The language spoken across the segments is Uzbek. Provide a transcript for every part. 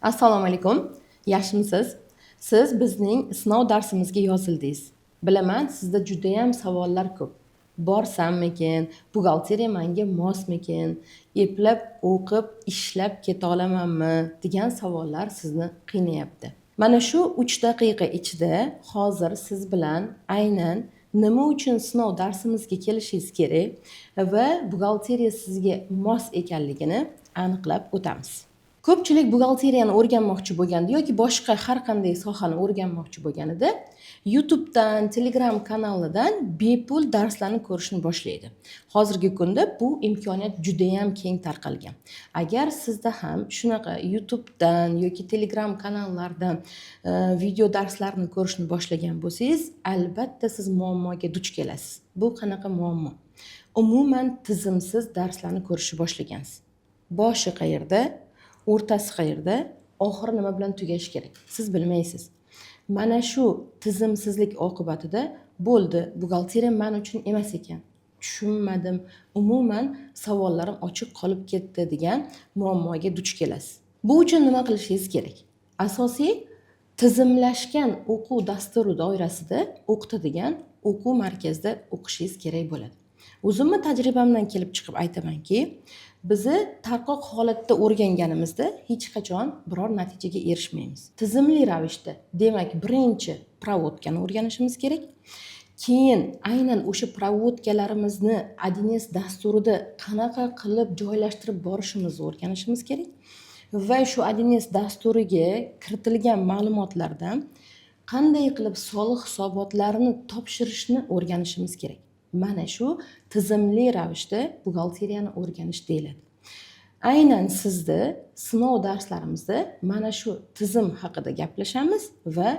Assalomu alaykum. Yaxshimisiz? Siz bizning sinov darsimizga yozildingiz. Bilaman, sizda judayam savollar ko'p. Borsammikin, buxgalteriya menga mosmikin, eplab o'qib, ishlab keta olamanmi degan savollar sizni qiynayapti. Mana shu 3 daqiqa ichida hozir siz bilan aynan nima uchun sinov darsimizga kelishingiz kerak va buxgalteriya sizga mos ekanligini aniqlab o'tamiz. Ko'pchilik buxgalteriyani o'rganmoqchi bo'lganda yoki boshqa har qanday sohani o'rganmoqchi bo'lganida YouTubedan, Telegram kanalidan bepul darslarni ko'rishni boshlaydi. Hozirgi kunda bu imkoniyat judayam keng tarqalgan. Agar sizda ham shunaqa YouTubedan yoki Telegram kanallardan video darslarni ko'rishni boshlagan bo'lsangiz, albatta siz muammoga duch kelasiz. Bu qanaqa muammo? Umuman tizimsiz darslarni ko'rishni boshlagansiz. Boshi qayerda, o'rtasi qayerda, oxiri nima bilan tugashi kerak, siz bilmaysiz. Mana shu tizimsizlik oqibatida bo'ldi, buxgalteriya man uchun emas ekan, tushunmadim, umuman savollarim ochiq qolib ketdi degan muammoga duch kelasiz. Bu uchun nima qilishingiz kerak? Asosiy tizimlashgan o'quv dasturi doirasida o'qitadigan o'quv markazida o'qishingiz kerak bo'ladi. O'zimni tajribamdan kelib chiqib aytamanki, bizni tarqoq holatda o'rganganimizda hech qachon biror natijaga erishmaymiz. Tizimli ravishda, demak, birinchi проводка ni o'rganishimiz kerak. Keyin aynan o'sha проводка larimizni 1С dasturida qanaqa qilib joylashtirib borishimizni o'rganishimiz kerak va shu 1С dasturiga kiritilgan ma'lumotlardan qanday qilib soliq hisobotlarini topshirishni o'rganishimiz kerak. Mana shu tizimli ravishda buxgalteriyani o'rganish deyiladi. Aynan sizni sinov darslarimizda mana shu tizim haqida gaplashamiz va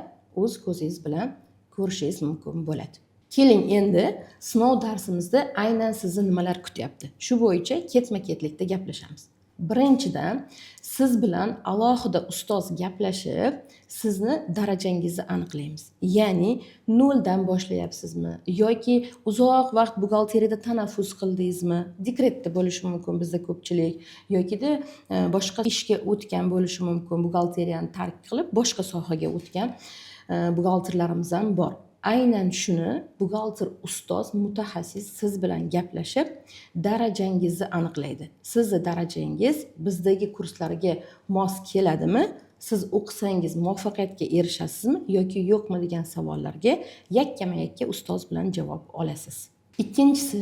o'z ko'zingiz bilan ko'rishingiz mumkin bo'ladi. Keling, endi sinov darsimizda aynan sizni nimalar kutyapti, shu bo'yicha ketma ketlikda gaplashamiz. Birinchidan, siz bilan alohida ustoz gaplashib, sizni darajangizni aniqlaymiz, ya'ni noldan boshlayapsizmi yoki uzoq vaqt buxgalteriyada tanaffus qildingizmi, dekretda bo'lishi mumkin bizda ko'pchilik, yokida boshqa ishga o'tgan bo'lishi mumkin, buxgalteriyani tark qilib boshqa sohaga o'tgan buxgalterlarimiz ham bor. Aynan shuni buxgalter ustoz, mutaxassis siz bilan gaplashib, darajangizni aniqlaydi. Sizni darajangiz bizdagi kurslarga mos keladimi, siz o'qisangiz muvaffaqiyatga erishasizmi yoki yo'qmi degan savollarga yakkama yakka ustoz bilan javob olasiz. Ikkinchisi,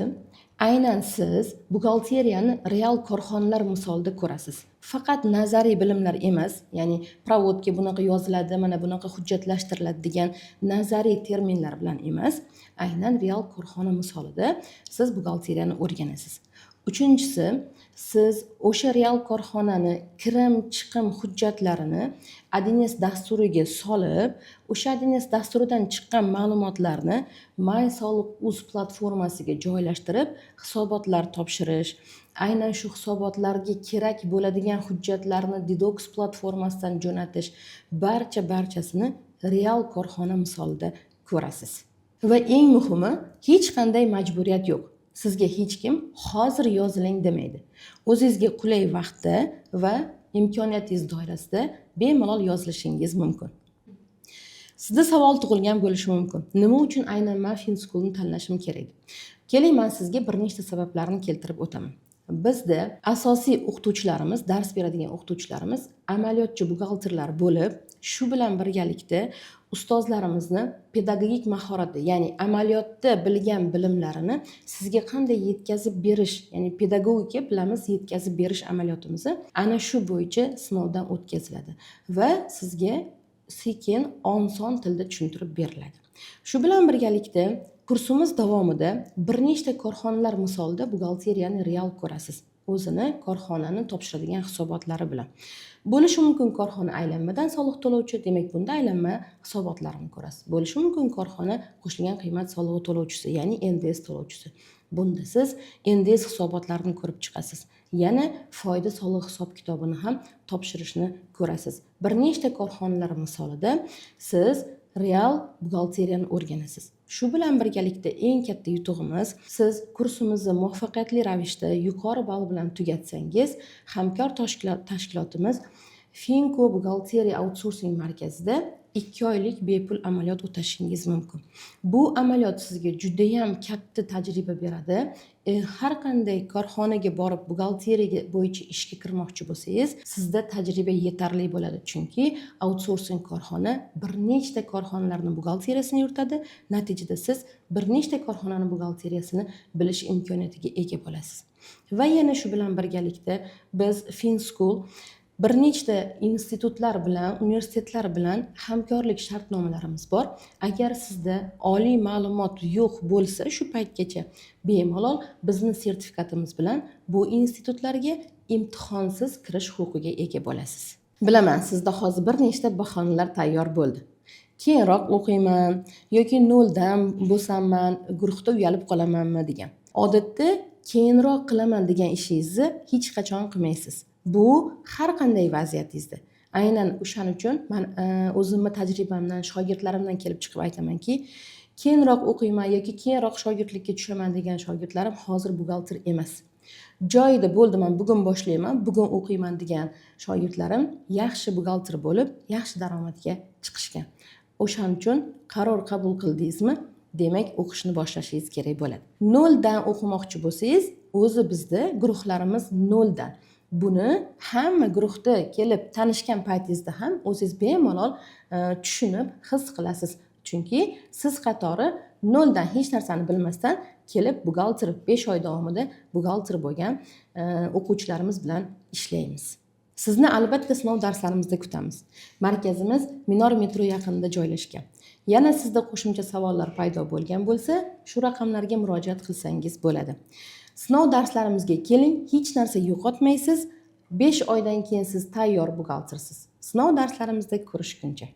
aynan siz buxgalteriyani real korxonalar misolida ko'rasiz. Faqat nazariy bilimlar emas, ya'ni проводка bunaqa yoziladi, mana bunaqa hujjatlashtiriladi degan nazariy terminlar bilan emas, aynan real korxona misolida siz buxgalteriyani o'rganasiz. Uchinchisi, siz o'sha real korxonani kirim chiqim hujjatlarini 1С dasturiga solib, o'sha 1С dasturidan chiqqan ma'lumotlarni My Soliq uz platformasiga joylashtirib, hisobotlar topshirish, aynan shu hisobotlarga kerak bo'ladigan hujjatlarni Didox platformasidan jo'natish, barcha barchasini real korxona misolida ko'rasiz. Va eng muhimi, hech qanday majburiyat yo'q. Sizga hech kim hozir yoziling demaydi. O'zingizga qulay vaqtda va imkoniyatingiz doirasida bemalol yozilishingiz mumkin. Sizda savol tug'ilgan bo'lishi mumkin: nima uchun aynan man FinSchoolni tanlashim kerak? Keling, man sizga bir nechta sabablarni keltirib o'taman. Bizda asosiy o'qituvchilarimiz, dars beradigan o'qituvchilarimiz amaliyotchi buxgalterlar bo'lib, shu bilan birgalikda ustozlarimizni pedagogik mahorati, ya'ni amaliyotda bilgan bilimlarini sizga qanday yetkazib berish, ya'ni pedagogika bilamiz, yetkazib berish amaliyotimizni ana shu bo'yicha sinovdan o'tkaziladi va sizga sekin, oson tilda tushuntirib beriladi. Shu bilan birgalikda kursimiz davomida bir nechta korxonalar misolida buxgalteriyani real ko'rasiz, o'zini korxonani topshiradigan hisobotlari bilan. Bo'lishi mumkin korxona aylanmadan soliq to'lovchi, demak, bunda aylanma hisobotlarini ko'rasiz. Bo'lishi mumkin korxona qo'shilgan qiymat solig'i to'lovchisi, ya'ni НДС to'lovchisi, bunda siz НДС hisobotlarini ko'rib chiqasiz, yana foyda solig'i hisob kitobini ham topshirishni ko'rasiz. Bir nechta korxonalar misolida siz real buxgalteriyani o'rganasiz. Shu bilan birgalikda eng katta yutug'imiz, siz kursimizni muvaffaqiyatli ravishda yuqori ball bilan tugatsangiz, hamkor tashkilotimiz Finko buxgalteriya outsourcing markazida 2 oylik bepul amaliyot o'tashingiz mumkin. Bu amaliyot sizga judayam katta tajriba beradi. Har qanday korxonaga borib, buxgalteriya bo'yicha ishga kirmoqchi bo'lsangiz, sizda tajriba yetarli bo'ladi, chunki outsourcing korxona bir nechta korxonalarni buxgalteriyasini yuritadi. Natijada siz bir nechta korxonani buxgalteriyasini bilish imkoniyatiga ega bo'lasiz. Va yana shu bilan birgalikda biz FinSchool bir nechta institutlar bilan, universitetlar bilan hamkorlik shartnomalarimiz bor. Agar sizda oliy ma'lumot yo'q bo'lsa shu paytgacha, bemalol bizni sertifikatimiz bilan bu institutlarga imtihonsiz kirish huquqiga ega bo'lasiz. Bilaman, sizda hozir bir nechta bahonalar tayyor bo'ldi: keyinroq o'qiyman yoki noldan bo'lsamman, guruhda uyalib qolamanmi degan. Odatda keyinroq qilaman degan ishingizni hech qachon qilmaysiz, bu har qanday vaziyatingizda. Aynan o'shaning uchun man o'zimni tajribamdan, shogirdlarimdan kelib chiqib aytamanki, keyinroq o'qiyman yoki keyinroq shogirdlikka tushaman degan shogirdlarim hozir buxgalter emas. Joyida bo'ldi, man bugun boshlayman, bugun o'qiyman degan shogirdlarim yaxshi buxgalter bo'lib, yaxshi daromadga chiqishgan. O'shaning uchun qaror qabul qildingizmi, demak, o'qishni boshlashingiz kerak bo'ladi. Noldan o'qimoqchi bo'lsangiz, o'zi bizda guruhlarimiz noldan. Buni hamma guruhda kelib tanishgan paytingizda ham o'zingiz bemalol tushunib, his qilasiz, chunki siz qatori noldan, hech narsani bilmasdan kelib, buxgalter, 5 oy davomida buxgalter bo'lgan o'quvchilarimiz bilan ishlaymiz. Sizni albatta sinov darslarimizda kutamiz. Markazimiz Minor metro yaqinida joylashgan. Yana sizda qo'shimcha savollar paydo bo'lgan bo'lsa, shu raqamlarga murojaat qilsangiz bo'ladi. Sinov darslarimizga keling, hech narsa yo'qotmaysiz. 5 oydan keyin siz tayyor buxgaltersiz. Sinov darslarimizda ko'rishguncha.